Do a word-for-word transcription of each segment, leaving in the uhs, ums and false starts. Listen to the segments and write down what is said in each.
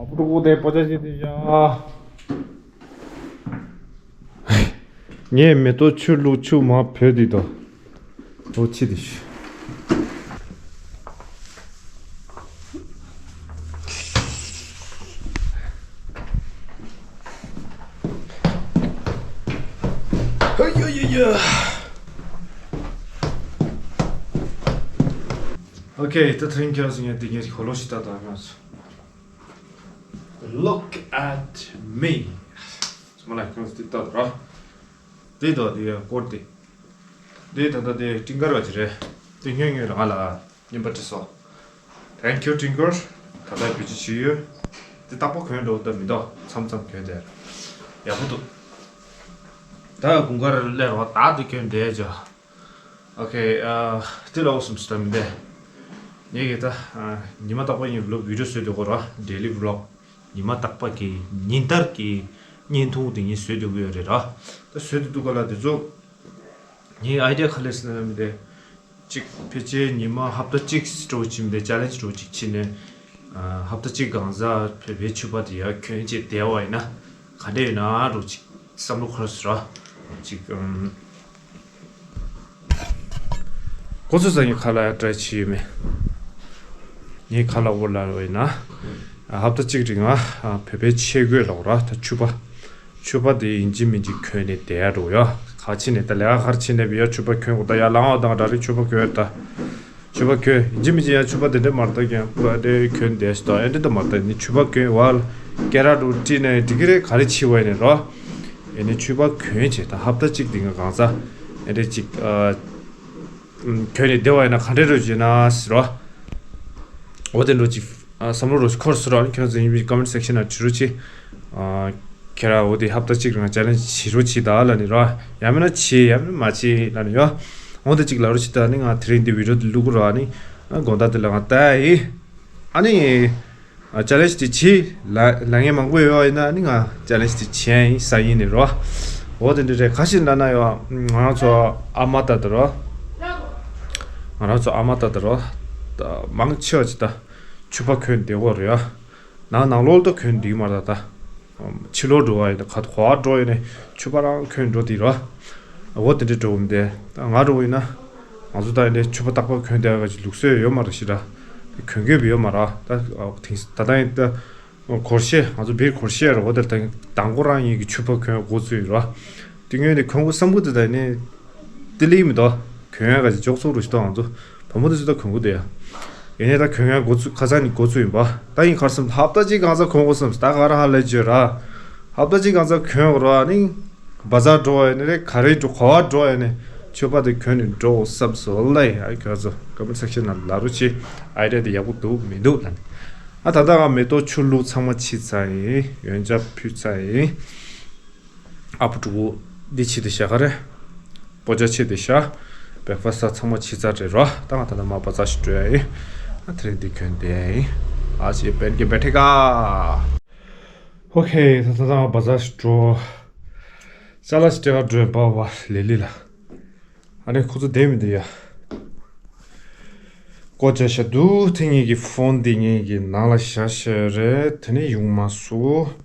ཕྲུ་གུ་དེ་པོ་ཅ་ཅི་དེ་ཡ། ངས་མེ་ཏོག་ཆུ་བླུགས་ཆུ་མ་བོས་དེ་དང་། ལོ་ཕྱི་དེ་ཤི། ཨོ་ཁེ། ད་དེ་རིང་ཁྱེད་རང་ཚོ་ངས་འདི་ངས་གོ་ལོ་ཞིག་ལྟ་དང་ང་ཚོ། Look at me. ཚང་མ་ལ་ཁྱོད་ཚོ་འདི་ལྟ་དང་ར། འདི་དང་འདི་སྐོར་འདི། འདི་ད་ལྟ་འདི་ཀྲིང་ཀར་བ་ཅི་རེད། འདི་ཉོས་ཉོས་ལ་ང་ལ་རྔན་པ་སྤྲད་སོང་། Thank you ཀྲིང་ཀར། ད་ལྟ་བེད་སྤྱོད་བྱེད་ཡོད། འདི་རྟག་པར་གྱོན་འགྲོ་འདོད་མི་འདུག་མཚམས་མཚམས་གྱོན་བསྡད། ཡག་པོ་འདུག་ད་དགུན་ཁར་སླེབས་རོགས་ད་འདི་གྱོན་བསྡད་ཅོ། ཨོ་ཁེ། ཨ། དེ་ལ་འོ་སུམ་སུ་ད་མི་འདས། ངས་གི་ད། ཨ། ཉི་མ་རྟག་པར་ཡིན་ལོ་བི་ཌིའོ་བཟོས་འདུག་གོ་ར། ཌེ་ལི་བི་ལོག་ཉི་མ་རྟག་པར་གི་ཉིན་ལྟར་གི་བརྙན་ཐུང་དེ་ངས་བཟོས་འདུག་གི་ཡོད་རེད་ར། ད་བཟོས་འདུག་འདུག་ག་ལ་དེ་ཚོ། ངའི་ཨའི་ཌི་ཡ་ག་ལེར་སོང་ན་མི་འདས། གཅིག་ཕལ་ཆེར་ཉི་མ་ཧབ་ཏ་གཅིག་འགྲོ་ཅིག་མི་འདས་ཅ་ལེན་ཇི་འགྲོ་ཅིག་ཕྱིན་ནས། ཨ། ཧབ་ཏ་གཅིག་གང་ཟག་བོད་པའི་ཕྱུ་པ་དེ་ཡར་གྱོན་བྱས་བསྡད་པ་ཡིན་ན་ག་འདྲ་ཡོད་ན་འགྲོ་ཅིག་བསམ་བློ་འཁོར་སོང་ར། ཅིག་ཨམ། ཁོ་ཚོ་ཚང་གི་ཁ་ལག་ཡང་ཏྲའི་བྱས་ཡོད་མེད། ངའི་ཁ་ལག་བོ་ལ་བས་ན། ཧབ་ཏ་གཅིག་རིང་ང་བོད་པའི་ཆས་གོས་ལོག་ར་ད་ཕྱུ་པ། ཕྱུ་པ་དེ་ཡིན་གཅིག་མིན་གཅིག་གྱོན་ནས་བསྡད་ཡ་འགྲོ་ཡ། ཁ་ཕྱི་ནས་ད་ལས་ཀ་གར་ཕྱིན་ནས་བི་ཡ་ཕྱུ་པ་གྱོན་དགོས་ད་ཡ་ལང་བ་དང་འདྲ་རེད་ཕྱུ་པ་གྱོན་ད། ཕྱུ་པ་གྱོན་ཡིན་གཅིག་མིན་གཅིག་ཡང་ཕྱུ་པ་དེ་འདྲ་མར་ད་གྱོན་པ་དེ་གྱོན་བསྡད་ཤི་ད་ཨེ་འདྲ་ད་མར་ད་ནི་ཕྱུ་པ་གྱོན་བ་ལ་སྐེ་རགས་འགྲོ་བཀྲིས་ནས་འགྲིག་གི་རེད་ག་རེ་ཕྱི་བ་ཡིན་ནས་རོ། ཨེ་ནི་ཕྱུ་པ་གྱོན་བྱས་ད་ཧབ་ཏ་གཅིག་དེ་ང་གང་ཟག་ཨེ་འདྲ་གཅིག་ཨ། གྱོན་ནས་བསྡད་པ་ཡིན་ན་ག་འདྲ་རེད་ཅེ་ན་ཟེར་རོ། འོ་དེ་འགྲོ་ཅིག་ཨ། བསམ་བློ་རོ་ཞིག་འཁོར་སོང་ར་ཁྱོད་ཚོ་ཡིན་པའི་ཀོ་མེན་ཊི་སེག་ཤན་ནང་བྲིས་རོགས་གྱིས། ཨ། ཁྱེད་རང་འོ་དེ་ཧབ་ཏ་གཅིག་རིང་ཅ་ལེན་ཇི་བྱེད་རོགས་གྱིས་ད་ལབ་ནི་ར། ཡང་མིན་ན་བྱེད་ཡང་མིན་ན་མ་བྱེད་ལབ་ནི་ཡོ། འོ་དེ་གཅིག་ལབ་རོགས་གྱིས་ད་ནི་ང་དེ་རིང་འདི་བི་ཌི་ཡོ་འདི་བླུག་གི་ར་ནི། ཨ། དགོང་དག་འདི་ལ་ང་ལྟ་ཡ་ཡིན། ཨ་ནི། ཨ། ཅ་ལེན་ཇི་དེ་བྱེད་ལ་ལ་ངན་མང་པོ་ཡོད་ཡིན་ན་ནི་ང་ཅ་ལེན་ཇི་དེ་བྱེད་ཡ་ཡིན་ས་ཡིན་ནི་རོ། འོ་དེ་འདྲ་རེད་ག་ཞིག་ལབ་ན་ཡོ། ང་རང་ཚོ་ཨ་མ་ད་ད་རོ། ང་རང་ཚོ་ཨ་མ་ད་ད་རོ། ད་མང་ཆེ་བ་ཅིག་ད། ཕྱུ་པ་གྱོན་བསྡད་ཡོད་རེད་ཡ། ནང་ནང་ལོགས་ལ་ད་གྱོན་བསྡད་ཀྱི་མ་རེད་ད། ཕྱི་ལོགས་འགྲོ་བ་ཡིན་ན་ག་ག་བར་འགྲོ་ཡིན་ནའི་ཕྱུ་པ་རང་གྱོན་འགྲོ་བསྡད་ར། འོ་དེ་འདྲ་འགྲོ་འོང་དེ། ད་ང་འགྲོ་བ་ཡིན་ན། ང་ཚོ་ད་ཡིན་ནའི་ཕྱུ་པ་རྟག་པར་གྱོན་བསྡད་ཡ་གི་ལུགས་སྲོལ་ཡོད་མ་རེད་ཤི་ར། གྱོན་གྱི་ཡོད་མ་རེད་ད། དེང་ད་ལྟ་ཡིན་ད། གོར་ཤེ་ང་ཚོ་བིར་གོར་ཤེ་ར་འོ་དེ་ད་དང་པོ་རང་ཡིན་གྱི་ཕྱུ་པ་གྱོན་འགོ་ཚུགས་ཡིན་ར། དེ་སྔོན་ནས་གྱོན་དགོས་བསམ་གྱི་འདུག་ད་ཡིན་ནའི། ཏི་ལི་མི་འདུག་གྱོན་ཡ་ག་ཅིག་འཇོག་ཚོགས་རུ་ཞིག་འདུག་ང་ཚོ་བུ་མོ་དེ་ཚོ་ད་གྱོན་གྱི་འདུག་ཡ། ཡིན་ནའི་ད་གྱོན་ཡ་འགོ་ཚུགས་ཁ་སང་ནས་འགོ་ཚུགས་ཡིན་པ། ད་ཡིན་གར་སོང་ཧབ་ཏ་གཅིག་གང་ཚ་གྱོན་དགོས་བསམ་སོང་ད་ག་ར་ཧ་ལས་བརྗོད་ར། ཧབ་ཏ་གཅིག་གང་ཚ་གྱོན་དགོས་ར་ནི། བ་ཛར་འགྲོ་བ་ཡིན་ནའི་ག་རེ་འགྲོ་ག་བ་འགྲོ་ཡིན་ནའི་ཕྱུ་པ་དེ་གྱོན་ནས་འགྲོ་དགོས་བསམ་སོང་ལ་ཡ་ཁྱོད་ཚོ་ཀོ་མེན་ཊི་སེག་ཤན་ནང་ལ་ལབ་རོགས་གྱིས། ཨའི་ཌི་ཡ་དེ་ཡག་པོ་འདུག་མི་འདུག་ལབ་ནས། ཨ་ད་ལྟ་ང་མེ་ཏོག་ཆུ་བླུགས་ཚང་མ་ཕྱིས་ཚར་ཡིན་ཡོན་ཆབ་ཕུལ་ཚར་ཡིན། ཨ་ཕོ་ཕྲུ་གུ་འདི་ཕྱི་དེ་ཤ་ཁ་རེད། པོ་ཅ་ཕྱི་དེ་ཤ། བེག་ཕ་སི་ཊི་ཚང་མ་ཕྱི་ཚར་རེད་རོ། ད་ང་ད་ལྟ་མ་བ་ཛར་ཞིག་འགྲོ་ཡ་ཡིན། ཨ་དེ་རིང་འདི་གྱོན་བསྡད་ཡ་ཡིན། ཨ་ཅེ་པན་གྱི་བེ་ཐེ་ཀ་ཨོ་ཁེ་ད་ད་ད་བ་ཛར་ཞིག་འགྲོ། ཅ་ལག་ཞིག་སྤྲད་ག་འགྲོ་ཡ་བ་བ་ལེ་ལི་ལ། ཨ་ནི་ཁོ་ཚོ་བསྡད་མི་འདུག་ཡ། ཀོ་ཅ་ཤ་དུ་དེ་ངེད་ཀྱི་ཕོན་འདི་ངེད་ཀྱི་ནང་ལ་བཞག་བཞག་རེད་དེ་ནས་ཡོང་མ་སོང་།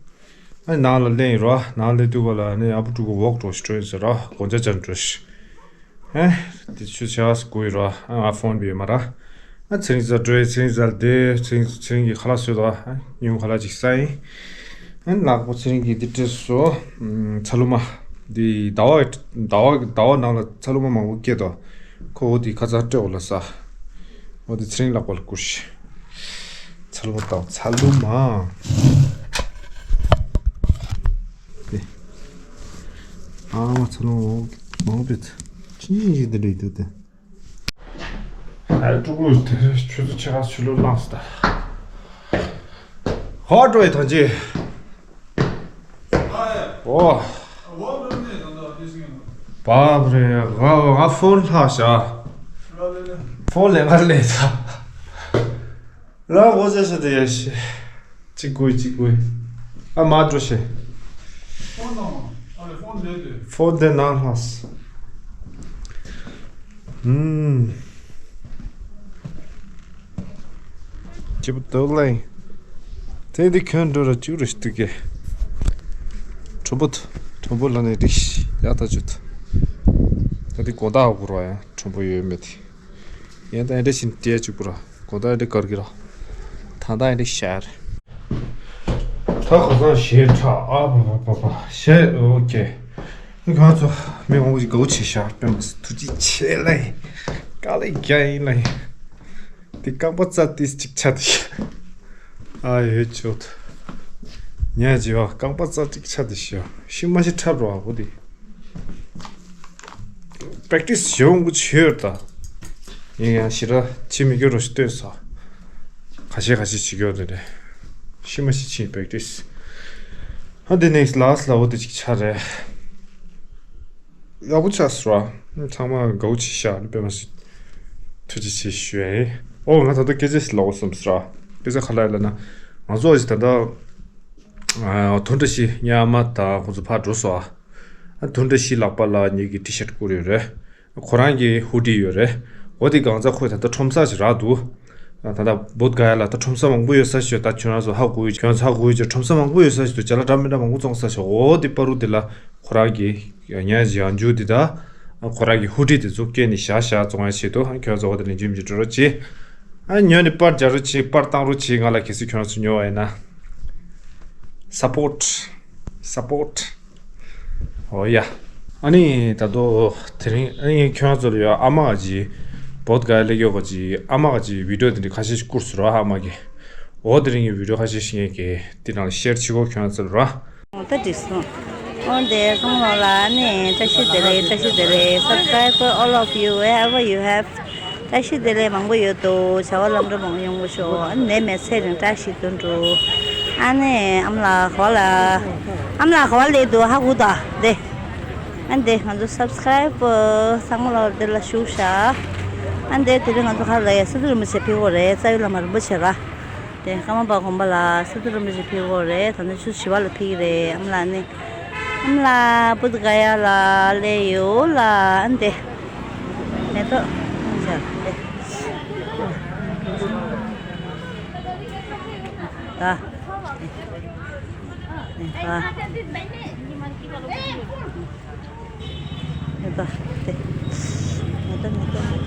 ཨ་ནང་ལ་སླེབས་ཡིན་རོ། ནང་སླེབས་དུས་ག་ལ་ཨ་ནི་ཨ་ཕོ་ཕྲུ་གུ་ཝོག་འགྲོ་ཞིག་འགྲོ་ཡིན་ཟེར་རོ། དགོང་ཇ་ཅན་འགྲོ་ཞིག་ཨེ། དེ་ཆུ་ཆ་སི་གོ་ཡིན་རོ། ཨ་ང་ཕོན་བི་ཡོད་མ་ར། ཨ་ཚེ་རིང་ཟ་འགྲོ་ཡི་ཚེ་རིང་ཟ་ལ་དེ་ཚེ་རིང་ཚེ་རིང་གི་ཁ་ལག་བཟོས་དོ། ཨ་ཉིན་ཁ་ལག་ཅིག་ཟ་ཡིན། ཨ་ནག་པོ་ཚེ་རིང་གི་འདི་སྤྲད་སོ། ཚ་ལུ་མ། འདི་ཟླ་བ་ཟླ་བ་ཟླ་བ་ནང་ལ་ཚ་ལུ་མ་མང་པོ་སྐྱེས་དོ། ཁོ་འོ་དེ་ཁ་ཚ་སྤྲད་འོ་ལ་ས། འོ་དེ་ཚེ་རིང་ལག་པ་ལ་བསྐུར་ཤི། ཚ་ལུ་མ་དང་ཚ་ལུ་མ། དེ། ཨ་མ་ཚ་ལུ་མ་མང་པོ་སྤྲད། ཅི་ཡིན་ཡིན་དེ་འདྲ་ཡིན་འདུག་དེ། ཨ་ཕྲུ་གུ་དེ་ཆུ་ཚོད་ཕྱེད་ཀ་ཆུ་ལོག་བླངས་སོང་ད། ཧོ་འགྲོ་ཡི་ཐང་ཅི། ཨོ། བབ་རེད་ང་ང་ཕོན་ལྷག་བཞག་ཕོན་ལེན་ག་ལས་ད། རང་གོ་ཆ་ཤ་དེ་ཡ་ཤི། གཅིག་དགོས་གཅིག་དགོས། ཨ་མ་འགྲོ་ཤེ། ཕོན་དང་། ཨ་རེ་ཕོན་དེ་དེ། ཕོན་དེ་ནང་ལྷགས། ཨུམ། ཅི་པུ་ཏོ་ལེ། ནས་འདི་ཁྱོད་འགྲོ་ར་བཅུག་ར་ཞིག་འདུག་གས། གྲོང་པོ། གྲོང་པོ་ལ་ནས་རིགས་ཡག་ཐག་ཆོད། ད་འདི་གོ་ད་འུར་བ་ཡང་གྲོང་པོ་ཡོད་མེད་དེ། ཡང་ད་ཨེ་འདྲ་ཞིག་བལྟས་བཅུག་པ་ར། གོ་ད་ཨེ་འདྲ་དཀར་གི་ར། ད་ད་ཨེ་འདྲ་ཤར། ད་གོ་ད་ཞེ་དྲག་ཨ་པ་པ་པ་པ་ཞེ་ཨོ་ཀེ། ཨེ་གང་ཚོ་མི་འོང་གི་དགའ་བོ་བྱེད་ཤག་དཔེ་མ་སྲིད་ཐུགས་རྗེ་ཆེ་ལེ། དཀའ་ལས་རྒྱག་ཡིན་ལེ། དེ་རྐང་པ་རྩ་ཏིས་གཅིག་ཆག་དེ་ཤག་ཨ་ཡོད་ཆོད། ཉལ་བྱེད་བ་རྐང་པ་རྩ་གཅིག་ཆག་དེ་ཤག་ཤི་མ་ཤི་འཁྲབ་རོགས་ཨ་བོ་དེ། པེག་ཊིས་ཡོང་གི་ཆོད་ད། ཡིན་ཡང་ཞེ་དྲག་བྱེད་མི་དགོས་རོགས་ཞེས་བསྟན་སོང་། ཁ་ཤས་ཁ་ཤས་བྱེད་དགོས་དེ་རེད། ཤི་མ་ཤི་ཕྱིན་པེག་ཊིས། ཨ་འདི་ནེག་སི་ལ་སི་ལ་འོ་དེ་ཅིག་ཆགས་རེད། ཡག་པོ་ཆགས་སོང་ར། ཚང་མ་དགའ་བོ་བྱེད་ཤག་ནི་དཔེ་མ་སྲིད། ཐུགས་རྗེ་ཆེ་ཞུ་ཡ་ཡིན། ཨོ་ང་ད་ལྟ་སྐད་ཆ་ཞིག་ལབ་དགོས་བསམ་སོང་ར། སྐད་ཆ་ག་ལ་ཡིན་ལབ་ན། ང་ཚོ་ཨ་ཅི་ད་ལྟ། ཨ་དུང་བཀྲ་ཤིས་ངའི་ཨ་མ་དང་ཁོང་ཚོ་ཕར་འགྲོ་སོང་ཨ། ཨ་དུང་བཀྲ་ཤིས་ལག་པ་ལ་ངེད་ཀྱི་ཊི་ཤར་བསྐུར་ཡོད་རེད། ཁོ་རང་གི་ཧུ་ཌི་ཡོད་རེད། འོ་དེ་གང་ཚ་ཁོས་ད་ལྟ་ཁྲོམ་ས་ཞིག་རག་འདུག་ད་ལྟ་བོད་ག་ཡ་ལ་ད་ཁྲོམ་ས་མང་པོ་ཡོད་ས་ཞིག་ཡོད། ད་ཁྱོད་རང་ཚོ་ཧ་གོ་ཡོད། ཁྱོད་ཚོ་ཧ་གོ་ཡོད་ཀྱི་ཁྲོམ་ས་མང་པོ་ཡོད་ས་ཞིག་འདུག་ཅ་ལག་འདྲ་མི་འདྲ་མང་པོ་བཙོང་ས་ཞིག་འོ་དེ་པ་རུ་དེ་ལ་ཁོ་རང་གི་ཉ་ཡང་འཇུ་དེ་ད་ཁོ་རང་གི་ཧུ་ཌི་དེ་ཚོ་སྐྱེལ་ནས་བཞག་བཞག་བཙོང་ཡ་ཆེད་དུ་ཁྱོད་ཚོ་འོ་དེ་ནས་འཇུ་མི་འཇུ་འགྲོ་རོགས་གྱིས། ཨ་ཉོ་ནས་པར་རྒྱག་རོགས་གྱིས། པར་བཏང་རོགས་གྱིས། ང་ལ་གལ་སྲིད་ཁྱོད་རང་ཚོ་ཉོ་བ་ཡིན་ན། སཔོརྚ། སཔོརྚ། ཨོ་ཡ། ཨ་ནི་ད་དོ་དེ་རིང་ཨ་ནི་ཁྱོད་ཚོ་ལ་ཡོད་ཨ་མ་གཅིག་བོད་ག་ལ་ཡོད་ག་གཅིག་ཨ་མ་གཅིག་བི་ཌིའོ་དེ་འདྲ་ཁ་ཤས་ཤིག་བསྐུར་སོང་ར་ཨ་མ་གི། འོ་དེ་རིང་གི་བི་ཌིའོ་ཁ་ཤས་ཤིག་ངས་གི་དེ་ནང་ལ་ཤེར་བྱེད་གོ་ཁྱོད་ཚོ་ལ་ར། ད་འགྲིག་སོང་། འོ་དེ་སོང་ལོ་ལ་ཨ་ནི་བཀྲ་ཤིས་བདེ་ལེགས་བཀྲ་ཤིས་བདེ་ལེགས། Subscribe for all of you wherever you have བཀྲ་ཤིས་བདེ་ལེགས་མང་པོ་ཡོད་དོ། བྱ་བ་ལམ་འགྲོ་མང་པོ་ཡོང་གི་ཤོག་ཨ་ནི་མེ་ཚེ་རིང་བཀྲ་ཤིས་དོན་གྲུབ། ཨ་ནི་ཨམ་ལགས་ག་པར་ལ། ཨམ་ལགས་ག་པར་སླེབས་འདུག་ཧ་གོ་ད་དེ། ཨ་ནི་དེ་ང་ཚོ་སབ་སི་ཀ་རའིབ་ཚང་མ་ལ་དེ་ལ་ཞུགས་ཤག་ཨ་ནི་དེ་དེ་རིང་ང་ཚོ་ག་རེ་ལ་ཡ་སི་ཏུ་རིན་པོ་ཆེ་ཕེབས་ཀྱི་ཡོད་རེད། རྩ་བའི་བླ་མ་རིན་པོ་ཆེ་ར། དེ་ཀརྨ་པ་དགོན་པ་ལ་སི་ཏུ་རིན་པོ་ཆེ་ཕེབས་ཀྱི་ཡོད་རེད། ད་ནི་ཆུ་ཚོད་བཞི་པ་ལ་ཕེབས་ཀྱི་རེད། ཨམ་ལགས་ནི། ཨམ་ལགས་བུདྡྷ་ག་ཡ་ལ་སླེབས་ཡོད་ལ་ཨ་ནི་དེ། མེ་ཏོག་ཨ་ནི་དེ། ད། ཨ། མེ་ཏོག་དེ། མེ་ཏོག་མེ་ཏོག་མེ་ཏོག་མེ་ཏོག་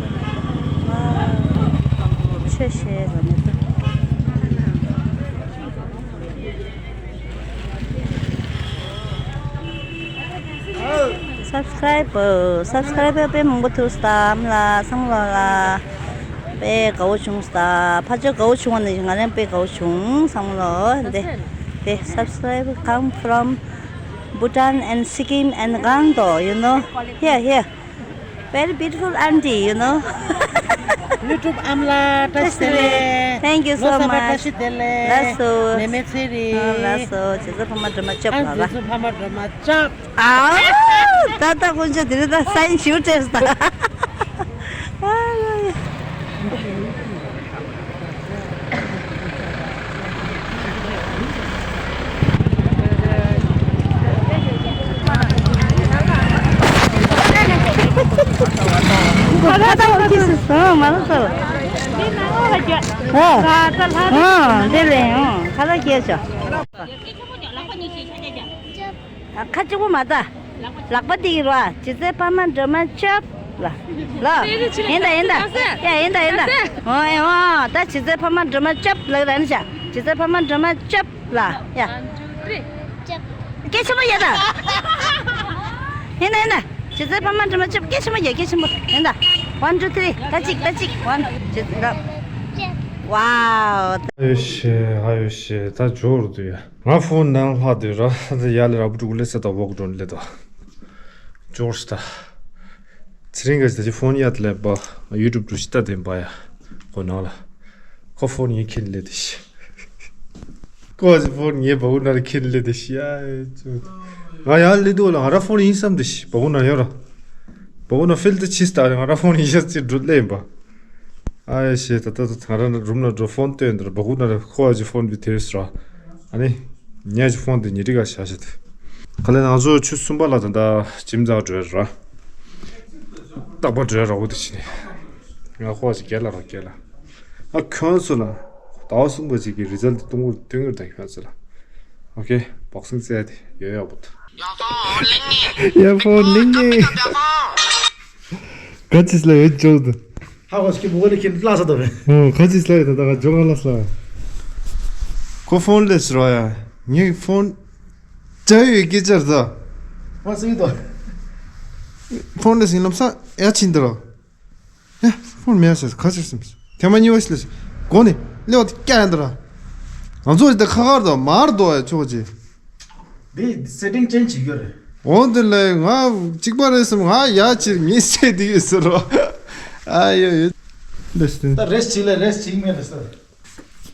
ཨ། ཆོས་བཤད་ལ་མེ་ཏོག་སབ་སི་ཀ་རའིབ་སབ་སི་ཀ་རའིབ་དཔེ་མང་པོ་ཐུག་སྟེ་ཨམ་ལགས་བསམ་བློ་ལ་དཔེ་དགའ་བོ་བྱུང་སྟེ། ཕར་ཕྱོགས་དགའ་བོ་བྱུང་བ་ནི་ང་རང་དཔེ་དགའ་བོ་བྱུང་བསམ་བློ་འདི་དེ་སབ་སི་ཀ་རའིབ་come from Bhutan and Sikkim and Gangtok, you know. Here, here. Very beautiful auntie, you know. YouTube ཨམ་ལགས་བཀྲ་ཤིས་བདེ་ལེགས། Thank you so much. ལོ་གསར་པ་བཀྲ་ཤིས་བདེ་ལེགས། ལགས་སོ། མེ་མེ་ཚེ་རིང་། ལགས་སོ། རྗེ་བཙུན་འཕགས་མ་སྒྲོལ་མ་སྐྱབས་ཨ། ལགས་རྗེ་བཙུན་འཕགས་མ་སྒྲོལ་མ་སྐྱབས། ཨ། ད་ལྟ་དཀོན་མཆོག་དེ་རིང་ད་སའིན་ཞུ་བྲེས་ད། ཁ་གཅིག་པོ་མ་ལྟ། ལག་པ་འདི་གི་ར། རྗེ་བཙུན་འཕགས་མ་སྒྲོལ་མ་སྐྱབས་ལ། ལ། ཡིན་ད་ཡིན་ད། ཡ་ཡིན་ད་ཡིན་ད། ཨོ་ཨེ་ཨོ། ད་རྗེ་བཙུན་འཕགས་མ་སྒྲོལ་མ་སྐྱབས་ལ་ར་ནི་ཤ། རྗེ་བཙུན་འཕགས་མ་སྒྲོལ་མ་སྐྱབས་ལ། ཡ། སྐད་ཆེན་པོ་ཡ་ད། ཡིན་ད་ཡིན་ད། རྗེ་བཙུན་འཕགས་མ་སྒྲོལ་མ་སྐྱབས། སྐད་ཆེན་པོ་ཡ། སྐད་ཆེན་པོ་ཡིན་ད། One, two, three. ད་གཅིག་ད་གཅིག One. རྗེ་བཙུན། ཝའོ། ཨ་ཡོ་ཤེ་ཨ་ཡོ་ཤེ། ད་འབྱོར་འདུག་ཡ། ང་ཕོན་ནང་ལྷག་དུས་ར་ད་ཡ་ལ་ར་བུ་ཕྲུག་ལེ་ས་ད་ཝོག་འགྲོ་ལེ་ད། འབྱོར་ཤི་ད། ཚེ་རིང་ག་ཅི་ད་ཅི་ཕོན་ཡ་ད་ལེ་པ་ཡུ་ཊུབ་འགྲོ་ཤི་ད་དེ་འབའ་ཡ། ཁོ་ནང་ལ། ཁོ་ཕོན་ཡིན་ཁྱིན་ལེ་དེ་ཤི། ཁོ་ཨ་ཅི་ཕོན་ངའི་བ་གུ་ན་ར་ཁྱིན་ལེ་དེ་ཤི་ཡ། ང་ཡ་ལེ་དུ་ལ་ང་ར་ཕོན་ཡིན་བསམ་དེ་ཤི་བ་གུ་ན་ཡོ་ར། བ་གུ་ན་ཕིལ་ཏི་ཆིས་ད་རེ་ང་ར་ཕོན་ཡིན་ཤ་ཅི་འགྲོ་ལེ་ཡིན་པ། ཨ་ཡེ་ཤེས་ད་ལྟ་ང་རང་རུམ་ལ་འགྲོ་ཕོན་སྟོན་འདིར་བ་གུ་ན་རེ་ཁོ་ཨ་ཅི་ཕོན་བི་དེ་སྲ། ཨ་ནི། ཉ་ཅི་ཕོན་དེ་ཉི་རི་ག་ཤ་ཤ་དེ། ག་ལེ་ང་ཚོ་ཆུ་གསུམ་པ་ལ་ད་ལྟ་ཇིམ་ཛ་འགྲོ་ར། རྟག་པར་འགྲོ་ར་འོ་དེ་ཕྱི་ནས། ང་ཁོ་ཨ་ཅི་རྒྱལ་ལ་ར་རྒྱལ་ལ། ཨ་ཁྱོད་ཚོ་ལ། ཟླ་བ་གསུམ་པ་ཅིག་གི་རི་ཛལ་ཊི་གཏོང་གི་གཏོང་གི་ད་ཁྱོད་ཚོ་ལ། ཨོ་ཁེ། བོག་སིང་རྩེད་དེ་ཡོད་ཡག་པོ་འདུག་ཡ་ཕོན་ལིང་ངེ། ཡ་ཕོན་ལིང་ངེ། ག་ཅིས་ལ་ཡོད་ཅོག་འདུག་ཧ་གོ་སྐྱིད་པོ་ནི་ཁྱེད་ལ་ས་དོ་རེད། ཨོ་ག་ཅིས་ལ་ཡོད་ད་ག་ཇོ་ག་ལ་ས། ཁོ་ཕོན་ལེས་རོ་ཡ། ངའི་ཕོན་ཅ་ཡོད་སྐད་ཆར་ད། ཕོན་སིང་དོ། ཕོན་ལེས་ཡིན་ལམ་ས་ཡ་ཕྱིན་འདི་རོ། ཡ། ཕོན་མེད་ཟེར་ག་ཟེར་སེམས། ཐེངས་མ་གཉིས་པ་ཞིག་ལ་ཟེར། གོ་ནས་ལེ་བ་དེ་སྐྱ་ཡང་འདི་ར། ང་ཚོ་འདི་ཁ་ཁར་དུ་མར་དོ་ཡ་ཆོག་ཅི། འདི་སེ་ཊིང་ཅེན་ཇི་བྱེད་རྒྱུ་རེད། འོ་འདི་ལས་ང་གཅིག་པ་རེད་སེམས། ང་ཡ་ཕྱིར་ངའི་སེ་འདི་ཡོད་ཟེར་རོ། ཨ་ཡོ་ཡོ། ལེས་ཏིན། ད་རེས་ཅི་ལ་རེས་ཅི་མེད་ལ་ས།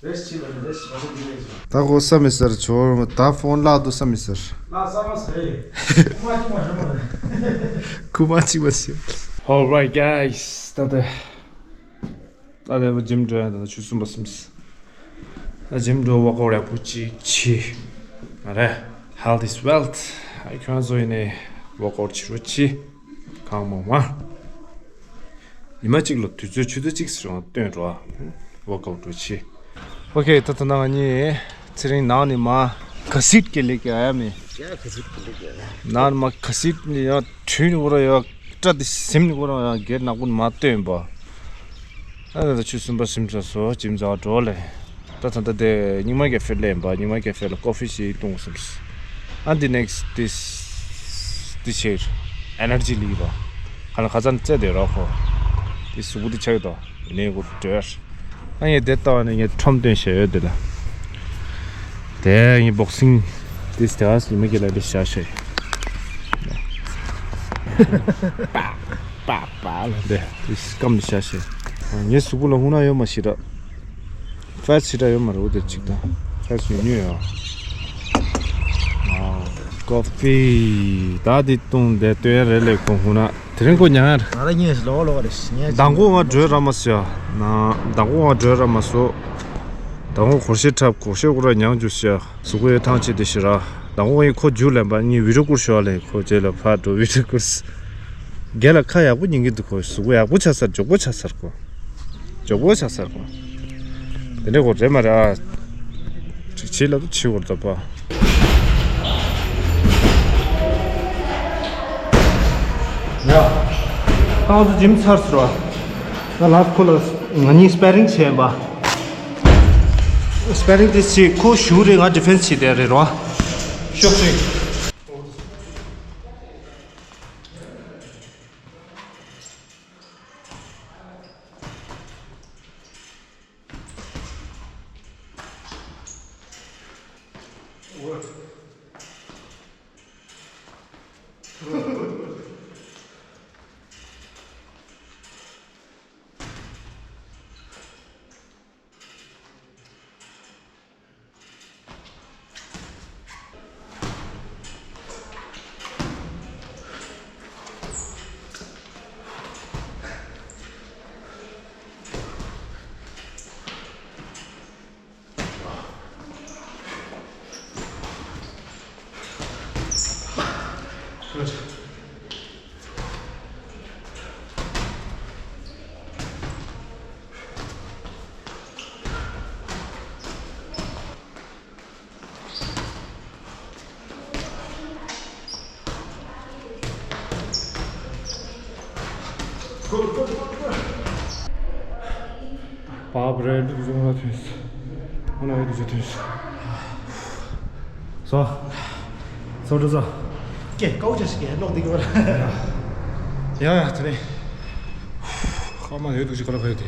རེས་ཅི་ལ་རེས་ཅི་མ་ཟེར་འདི་ལས་ཟེར། ད་གོ་ས་མི་ཟེར་ཆོ། ད་ཕོན་ལག་ཏུ་ས་མི་ཟེར། ལག་ས་མ་ཟེར། ཁུ་མ་ཅི་མ་ཟེར་མ་ཟེར། ཁུ་མ་ཅི་མ་ཟེར། Alright guys, ད་ད། ད་ལྟ་ཇིམ་འགྲོ་ཡ་ད་ཆུ་གསུམ་པ་སིམ། ད་ཇིམ་འགྲོ་ཝོག་ཨའུཊ་ཡག་པོ་ཅིག་བྱེད། ཨ་རེ། Health is wealth. ཨ་ཁྱོད་ཚོ་ཡིན་ནས་ཝོག་ཨའུཊ་བྱེད་རོགས་བྱེད། གང་མང་མང་། ཉི་མ་གཅིག་ལ་དུས་ཚོད་ཆུ་ཚོད་གཅིག་ཙམ་སྟོན་རོགས། ཝོག་ཨའུཊ་རོགས་བྱེད། ཨོ་ཁེ། ད་ད་ནང་ང་གཉིས་ཚེ་རིང་ནང་ནས་མ་ག་སིད་ཀྱི་ལེགས་ཀྱི་ཨ་ཡ་མེ། ཡ་ག་སིད་ཀྱི་ལེགས་ཀྱི་ཨ་ཡ། ནང་ནས་མ་ག་སིད་ནས་ཡང་དྲུད་ནས་འོ་ར་ཡ། སྐྲ་དེ་སིམ་ནི་ཁོ་རང་ཡང་སྒེར་ནག་པོ་མ་སྟོན་པ། ཨ་ད་ཆུ་གསུམ་པ་སིམ་ཚར་སོ་ཇིམ་ཟ་བ་འགྲོ་ལེ། ད་ད་ད་དེ་རྙིང་མ་ཀེ་ཧྥེ་ལེན་པ། རྙིང་མ་ཀེ་ཧྥེ་ལ་ཀོ་ཧྥི་ཞིག་བཏུང་སོང་། ཨ་འདི་ནེག་སི་ཊི་དེ་དེ་ཆེར་ཨེ་ནར་ཇི་ལི་པ། ཁ་ལ་ཁ་ཚན་རྩེ་དེ་རོ་ཁོ། དེ་གཟུགས་པོ་དེ་ཆགས་དོ། ཡིན་ནའི་ཁོ་འགྲོ། ཨ་ངས་དེ་ལྟ་བ་ནས་ངས་ཁྲོམ་སྟོན་བྱས་ཡོད་དེ་ལ། དེ་ངས་བོག་སིང་དེ་དེ་བ་ཉི་མ་ཀེ་ལ་དེ་བཞག་བྱས། པ་པ་པ་ལ་དེ་དེ་སྐམ་དེ་བཞག་བྱས། ངའི་གཟུགས་པོ་ལ་ཧུ་ན་ཡོད་མ་ཤི་ར། ཕེ་ཊི་ཤི་ར་ཡོད་མ་རེད། འོ་དེ་གཅིག་དང་ཕེ་ཊི་ཤི་ཡོད་ཡོད། ཀོ་ཧྥི་ད་དེ་བཏུང་དེ་སྟོན་རེད་ལས་ཁོ་ཧུ་ན། དེ་རིང་ཁོ་མྱངས་ཡར། ང་ལ་གཉིས་ལོག་ལོག་རེད་ཤི་ཉལ། མདང་དགོང་ང་བྲོས་ར་མ་སོ་ཡ། ན་མདང་དགོང་ང་བྲོས་ར་མ་སོ། མདང་དགོང་སྒོར་གཞས་འཁྲབ་སྒོར་གཞས་ཁོ་ར་མྱངས་རྒྱུ་ཤི་ཡ། གཟུགས་པོ་ཡོད་ཐང་ཆད་དེ་ཤི་ར། མདང་དགོང་ཡིན་ཁོ་རྒྱུགས་ལེན་པ་གཉིས་བི་ཌི་ཡོ་བསྐུར་ཤོག་ལེ། ཁོ་རྗེས་ལ་ཕར་འགྲོ་བི་ཌི་ཡོ་བསྐུར། རྒན་ལ་ཁ་ཡག་པོ་ཉན་གི་འདུག་ཁོ་གཟུགས་པོ་ཡག་པོ་ཆགས་ཚར། མགྱོགས་པོ་ཆགས་ཚར་ཁོ། མགྱོགས་པོ་ཆགས་ཚར་ཁོ། དེ་འདྲའི་སྐོར་རེད་མ་རེད་ཨ། ཅིག་བྱེད་ལ་དུ་བྱེད་བར་ད་པ། ཡ། ཁོང་ཚོ་ཇིམ་ཚར་སོང་ར། ང་ལ་ཁོ་ལ་ང་གཉིས་སི་པེ་རིང་བྱས་པ། སི་པེ་རིང་དེ་བྱེད་ཁོ་ཞུ་རེད། ང་ཌི་ཕེན་སི་བྱེད་དེ་རེད་རོ། ཤོག་ཤིག་བག་རེད་འདུག་བཟུང་ལ་ཐོན་སོང་། ཨ་ན་འོད་དུ་ཐོན་སོང་། སོ། སོ་འགྲོ་སོ། ཀེ་ཀའུ་ཅེ་ཞིག་གེ་ལོག་འདི་གི་བར། ཡ་ཡ་དེ་ནས། ཁ་མ་འོད་དུ་ཞིག་ག་ལ་ཕེབས་ཏེ།